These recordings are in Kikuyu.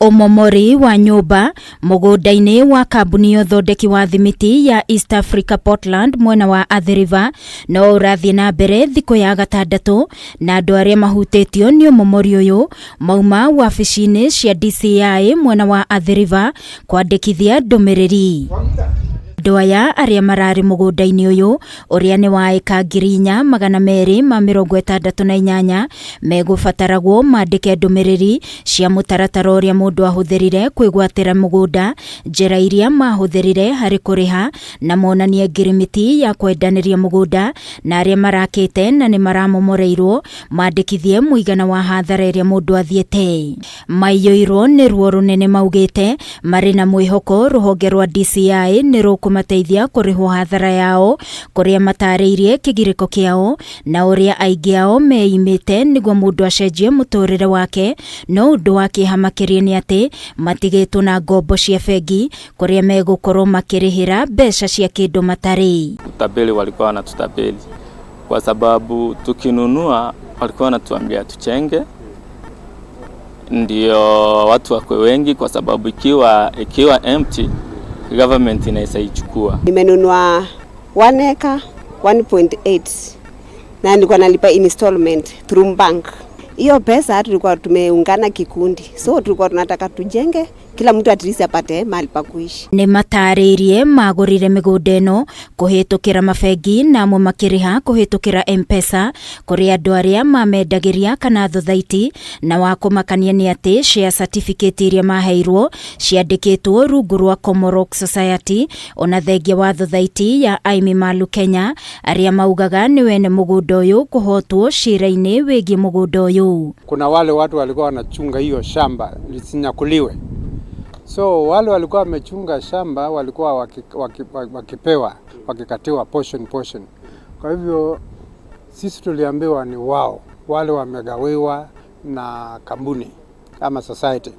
Ũmomori wa nyũmba mũgũnda-inĩ wa kambuni ya ũthondeki wa thimiti ya East Africa Portland mwena wa Athi River no ũrathiĩ na mbere thikũ ya gatandatũ, na andũ arĩa mahutĩtio nĩ ũmomori ũyũ mauma wabici-inĩ cia DCI mwena wa Athi River kwandĩkithia ndũmĩrĩri. Andũ aya arĩa mararĩ mũgũnda-inĩ ũyũ ũrĩa nĩ wa ĩka 4268 megũbataragwo mandĩke ndũmĩrĩri cia mũtaratara ũrĩa mũndũ ahũthĩrire kwĩgwatĩra mũgũnda, njĩra iria mahũthĩrire harĩ kũrĩha na monanie ngirimiti ya kwendanĩria mũgũnda, na arĩa marakĩte na nĩ maramomoreirwo mandĩkithie mũigana wa hathara ĩrĩa mũndũ athiĩte. Maiyũirwo nĩ ruo rũnene maugĩte marĩ na mwĩhoko rũhonge rwa DCI nĩ rũkũmateithia kũrĩhwo hathara yao, kũrĩa matarĩirie kĩgirĩko kĩao na ũrĩa aingĩ ao meimĩte nĩguo mũndũ acenjie mũtũrĩre wake. No ũndũ wa kĩeha makĩria nĩ atĩ matigĩtwo na ngombo cia bengi kũrĩa megũkorwo makĩrĩhĩra mbeca cia kĩndũ matarĩ. Utapeli walikuwa wanatutapeli kwa sababu tukinunua walikuwa wanatuambia tuchenge ndio watu wakwe wengi, kwa sababu ikiwa empty, government inaweza ichukua. Nimenunua 1 acre 1.8 na nilikuwa nalipa installment through bank. Hiyo pesa tulikuwa tumeungana kikundi, so tulikuwa tunataka tujenge, kila mtu at least apate mahali pa kuishi. Nĩ matarĩirie magũrire mĩgũnda ĩno kũhĩtũkĩra mabengi na amwe makĩrĩha kũhĩtũkĩra M-Pesa kũrĩ andũ arĩa mamendagĩria kana thothaiti, na wa kũmakania nĩ atĩ share certificate iria maheirwo ciandĩkĩtwo rungu rwa Komorok Society, ona thengia wa thothaiti ya Aimi Malu Kenya arĩa maugaga nĩ wene mũgũnda ũyũ kũhotwo cira-inĩ wĩgiĩ mũgũnda ũyũ. Kuna wale watu walikuwa wanachunga hiyo shamba lisinyakuliwe, so wale walikuwa wamechunga shamba walikuwa wakipewa wakikatiwa portion portion. Kwa hivyo sisi tuliambiwa ni wao wale wamegawiwa na kampuni ama society.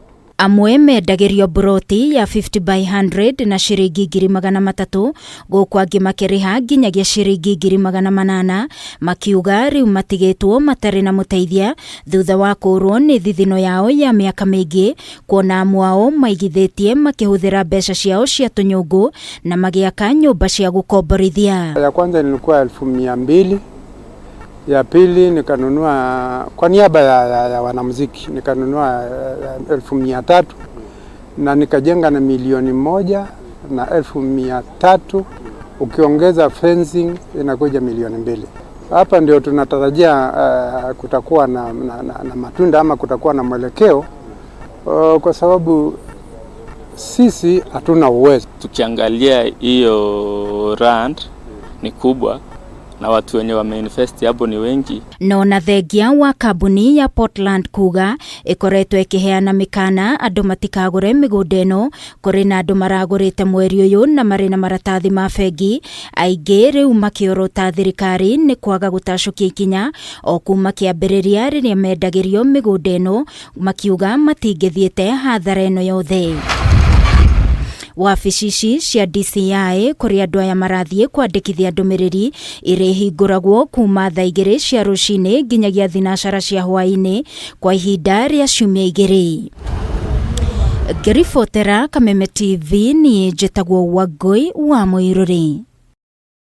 Amwe mendagĩrio mburoti ya 50 by 100 na ciringi 300,000, gũkũ angĩ makĩrĩha nginyagia ciringi 800,000, makiuga rĩu matigĩtwo matarĩ na mũteithia thutha wa kũũrwo nĩ thithino yao ya mĩaka mĩingĩ, kuona amwe ao maigithĩtie makĩhũthĩra mbeca ciao cia tũnyũngũ na magĩaka nyũmba cia gũkomborithia. Ya kwanza nilikuwa 200,000, ya pili nikanunua kwa niaba ya wanamuziki, nikanunua 300,000 na nikajenga na 1,300,000, ukiongeza fencing inakuja 2,000,000. Hapa ndio tunatarajia kutakuwa na matunda ama kutakuwa na mwelekeo kwa sababu sisi hatuna uwezo. Tukiangalia hiyo land ni kubwa na watu wenye wameinvest hapo ni wengi. No na thengia wa kambuni ya Portland kuga ikoretwo ikiheana mikana andũ matikagũre mĩgũnda ĩno, kũrĩ na andũ maragũrĩte mweri ũyũ na marĩ na maratathi ma bengi, aingĩ rĩu makĩorota thirikari nĩ kwaga gũtacũkia ikinya o kuma kĩambĩrĩria rĩrĩa mendagĩrio mĩgũnda ĩno, makiuga matingĩthiĩte hathara ĩno yothe. Wabici ici cia DCI kũrĩa andũ aya marathiĩ kwandĩkithia ndũmĩrĩri irĩhingũragwo kuma thaa 2 cia rũcinĩ nginyagia thinacara cia hwaĩ-inĩ kwa ihinda rĩa ciumia 2. Ngĩribotera Kameme TV, niĩ njĩtagwo Wangũi wa Mũirũrĩ.